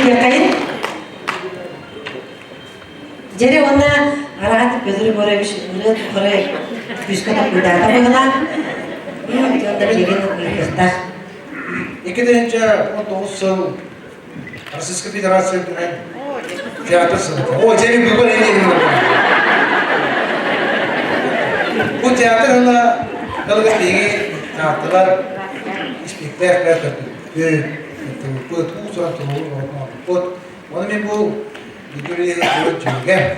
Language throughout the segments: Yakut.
Иһиттиэххэйин. Дьэри уонна Араат Петр Егорович ырыа тухары күүскэ толкуйдаата быһыылаах. Дьон да билигин ыйытыахтаах. 2019 сыл Российская Федерация үрдүнэн театр сыла. О, дьэри бүгүн Бу театр ыла далга биһиги театрдар испиктээк көрдүбүт, тылбыт, уус-уран тылбыт. Оны мен бу Виктория дьүөгэ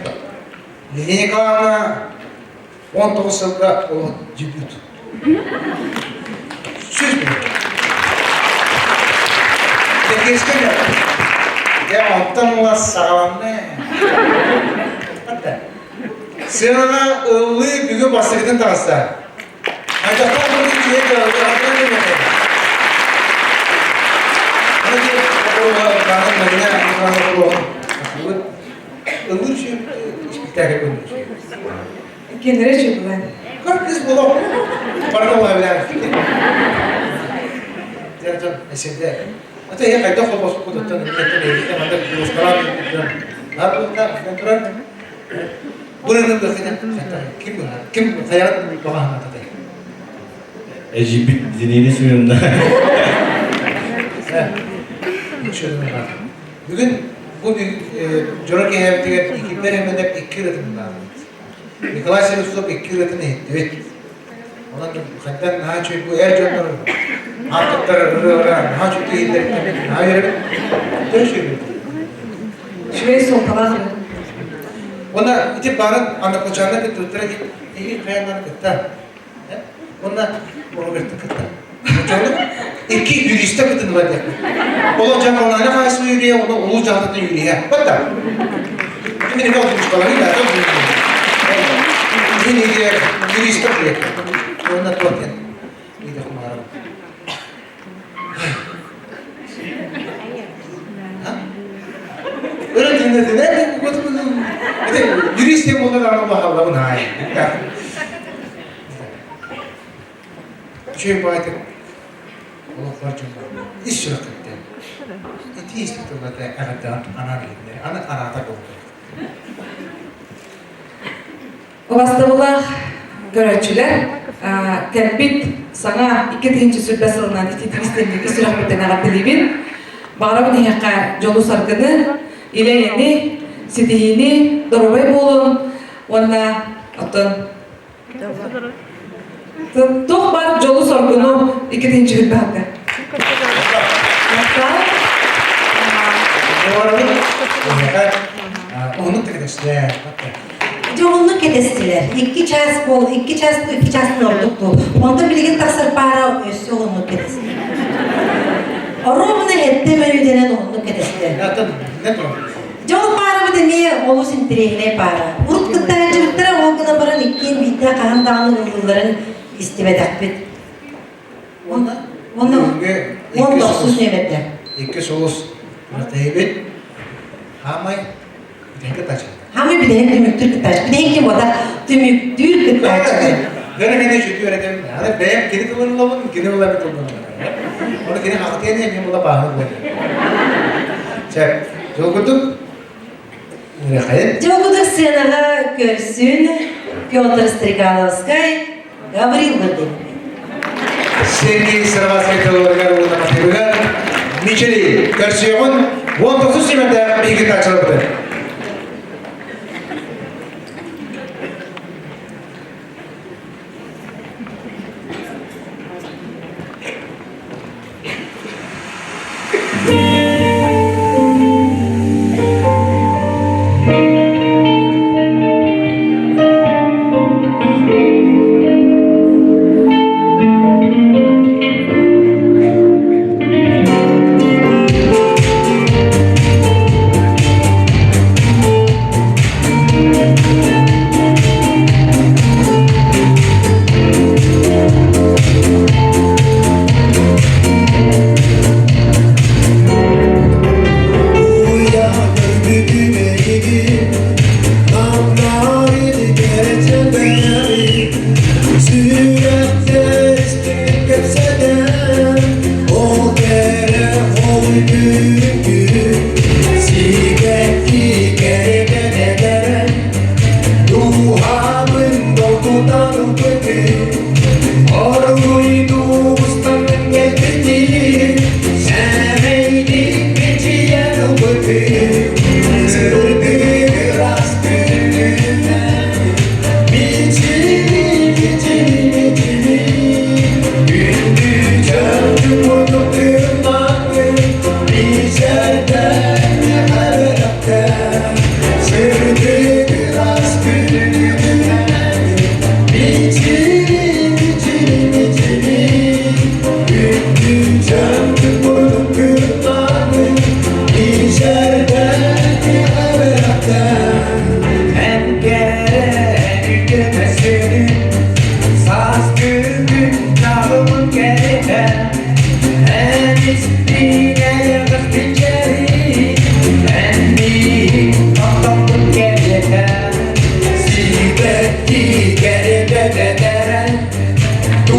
Лилия Николаевна 19 сылга ол дебют. Сүз Кэккэскэ Дьэ, онтон ыла саҕаланна. Сыанаҕа ыллыы бүгүн бастакытын таҕыста. Хайдахтаах курдук киһи Ыллыыр испиктээкил көрдүк. Кинилэри чугулан. Көр кыз боло. Барда билэр. Дьэ, эсерде. Ата я хайдах холбоспутуттан эбиттен манда дуоскалаан нар туран Бу ким ким хаярат тоҕаһанатай? Эжибит Зинини Семеновна. Бүгүн бу дьоро киэһэбитигэр иккиппэр эмэнэп икки ырытын баалбыт. Николай Селецов икки ырытын иһиттибит. Онон хантан наһаа үчүгэй бу эр дьоннор ааттаттар ырыалара наһаа үчүгэй иһиллэриттэн наһаа үөрэбит. Төһө үчүгэй Үчүгэй суолталаах Уонна ити баарын Анакучаны кыттыбыттара ии хайаннан кытта. Уонна Роберты кытта. Икки юриста кытыннылар диэхпит. Ол дьаҥалаана хаайсыы юрия, уонна улуус дьаһалтатын юриһа. Батта. Мин эмиэ отучкаларын да, Мин юриста билет. Уонна туох диэн иде хумаарым. Өрө тыынатына юрист диэн буолар аны баһаллабын аай. Үчүгэй баайтык олоххор дьоннор ис сүрэххиттэн итии истик тылларда эҕэрдэҕин анаан иһиннэр аны араата буолбут. Убастабылаах көрөөччүлэр, кэлбит саҥа 2020 сылынан итиитик истиҥник ис сүрэхпиттэн эҕэрдэлиибин. Баҕарабын эһиэхэ дьолу-саргыны, илэ-эйэни, ситиһиини, доруобай буолун уонна оттон туох баар дьолу-соргуну 2020 сылга. Уһуннук кэтэстилэр. Дьэ оннук кэтэстилэр. Икки час буол, икки час, икки частан ордук дуу. Онтон билигин тахсар паара өссө уһуннук кэтэстилэр. Оруобуна сэттэ мүнүүтэнэн уһуннук кэтэстилэр. Дьэ ол паарабыт эмиэ олус интэриэһинэй паара. Урут кыттааччыбыттара ол гынан баран иккиэн биирдэ хаһан даҕаны ыллыылларын истибэтэхпит. Уонна Уонна уон тохсус нүөмэрдэ. Икки сулус Матеевит Хамай бүтэһик кыттааччы. Хамай бүтэһик түмүктүүр кыттааччы. Бүтэһик ким бота түмүктүүр кыттааччы. Гына кene чүтү öğretim. Yani бэйэм кини тылын ылабын, кини ылабын тылын Оны кини хахытыан мен була бааны була. Чэ, жолгутук Жолгутук сценаға көрсүн Петр Стрекаловскай, Гаврил Гордеев. Сергей Сыроватскай тылларыгар уонна матыыбыгар Мичели көрсүөҕүн 19 симэтэ биһиги тачылыбыты.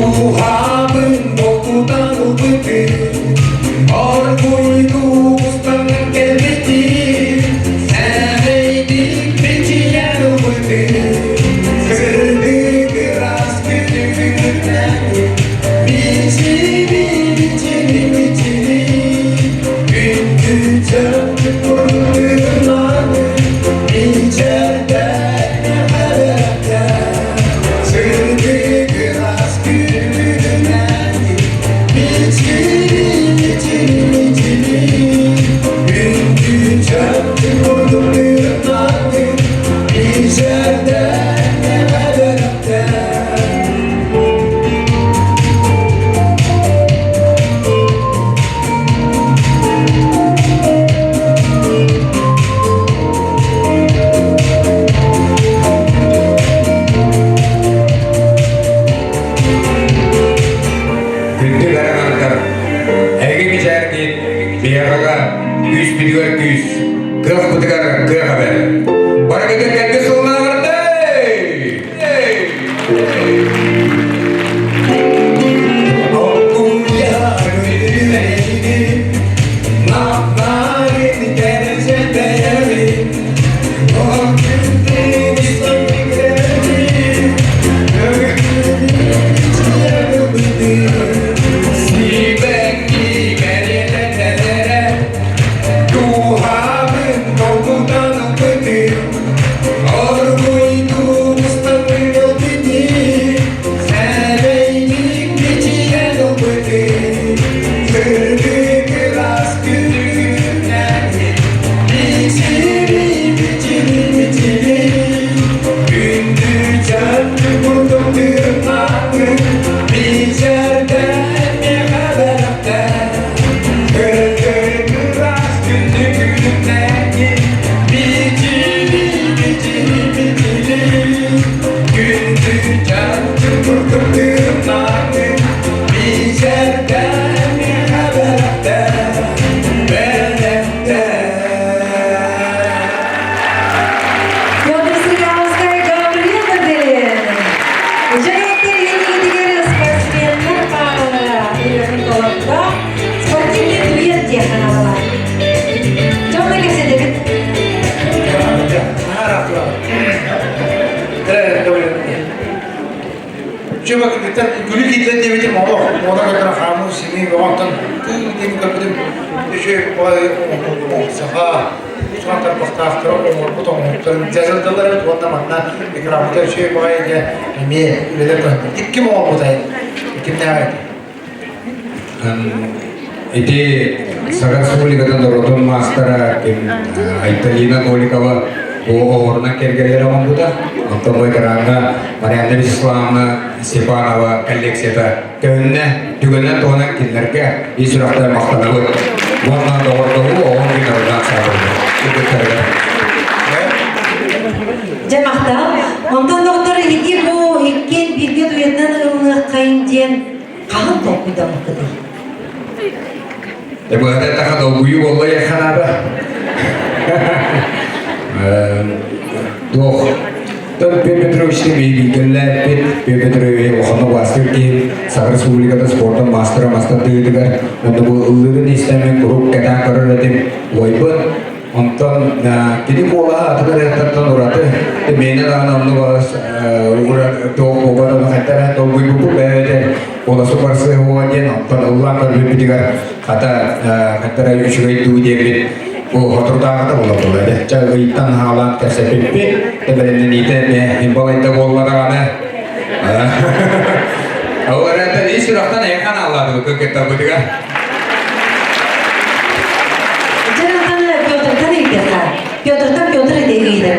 Дууһабын долгутан ылбытын, оргууйдуу устан кэлбитин, сэмэйдик бичийэн ылбытын, сырдык ыраас күнүгүнэн мичили, мичили, мичили, күндү чөмчүк курдугунан мичэрдэн Күндү баранандар, эһиги мичээргит биһиэхэгэ күүспүтүгэр күүс, кыахпытыгар кыах эбэр. Барыгытын кэлби сыллааҕырдай! Петр Сергеевская Гаврил Горделин. Дьэ, енигитигэр спортсменнар пааралара үлэһин толордо. Спортивный дуэт диэн ханалалар. Дьонно кэпсэтэбит. Чөбөкүттэн күлүк иитэн диэбитим олох уода көтөр хаамыы симии бөҕөнтөн тыы диэн көрбүтүм үчүгэй саха сухан тарбахтаахтара оҥорбут оҥоһуктарын дьазылдалар эбит уонна манна экраммыта үчүгэй баҕайы дьэ эмиэ үлэлэр көһүннэр ким оҥорбутай кимнээх эти Ити Саха Республикатын норуотун маастара Айталина Голикова бу оһуорунан кэргэннэрэ оҥорбута. Оттон бу экраҥҥа Марианна Вячеславовна Степанова коллекцията көһүннэ. Түгэннэн туһанан кинилэргэ ис сүрэхтэн махтанабыт. Уонна доҕордоһуу оҕом күн арыллаан саҕаланна. Кыргыттарыгар. Дьэ махтал. Онтон доҕоттор эһиги бу иккиэн бииргэ дуэтынан ылыныаххайын диэн хаһан толкуйдаммыккытый? Быһата таха долгуйуу буолла ханаада. Туох Петр Петрович бииргэлээппит Петр Петрович улахан убаастыыр киһи Саха Республиката спортун маастара мастардыытыгар онно бу ыллыырын истэммин куруук кэтээн көрөр этим уойбут Онтон кини куолаһа атын ырыаттартан ураты миэнэ даҕаны оннук балас туох буолбат хайдах долгуйбуппут бэйэбитэ куоласы барсыа диэн онтон ыллаан көрбүппүтүгэр хата хаттара үчүгэй дуу диэбит бу хотурдааҕыта буола буолла чэ ыйтан хаалан кэпсэппиппит тэбэлэнниниитэ эмиэ балайда буолла даҕаны ол эрээттэн ис сүрэхтэн эйиэхэ анаалаатыбыт кыттарбытыгар Дьэ, Петртан ыйдыха. Петртан Петр ыйдыйдыйдыр.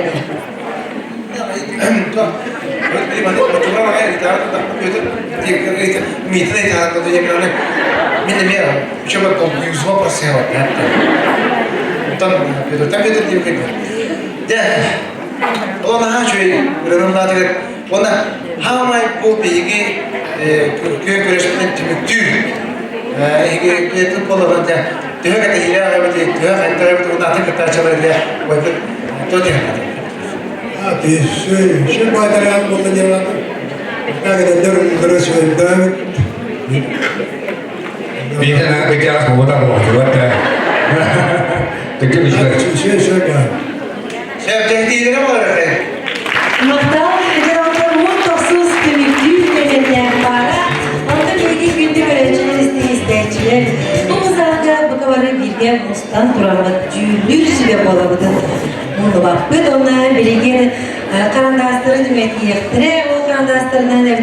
Уонна хаамай бу биһиги күөн күрэспитин түмүктүүр. Эһиги бэйэтин буоларын дьэ төһө кэтэһиилээх эбитий, төһө хайдар эбит уонна атын кыттааччылар илэ бойбут то диэн. Сүр байтарыан буолла диэн. Биитэн кычаас буота буолуот да. Тыкы бишler. Сөптөһдиилэрэ буолар этэ. Махтал, дьаһалта уон тохсус түмүктүүр түгэннээх баара. Онтон биһиги күндү көрөөччүлэр, истээччилэр, бу музаага бука бары бииргэ мустан тураммыт дьүүллүүр сүбэ буолабытын умнубаппыт. Онно билигин харандаастары түҥэтиэхтэрэ, ол харандаастарынан эбэтэр.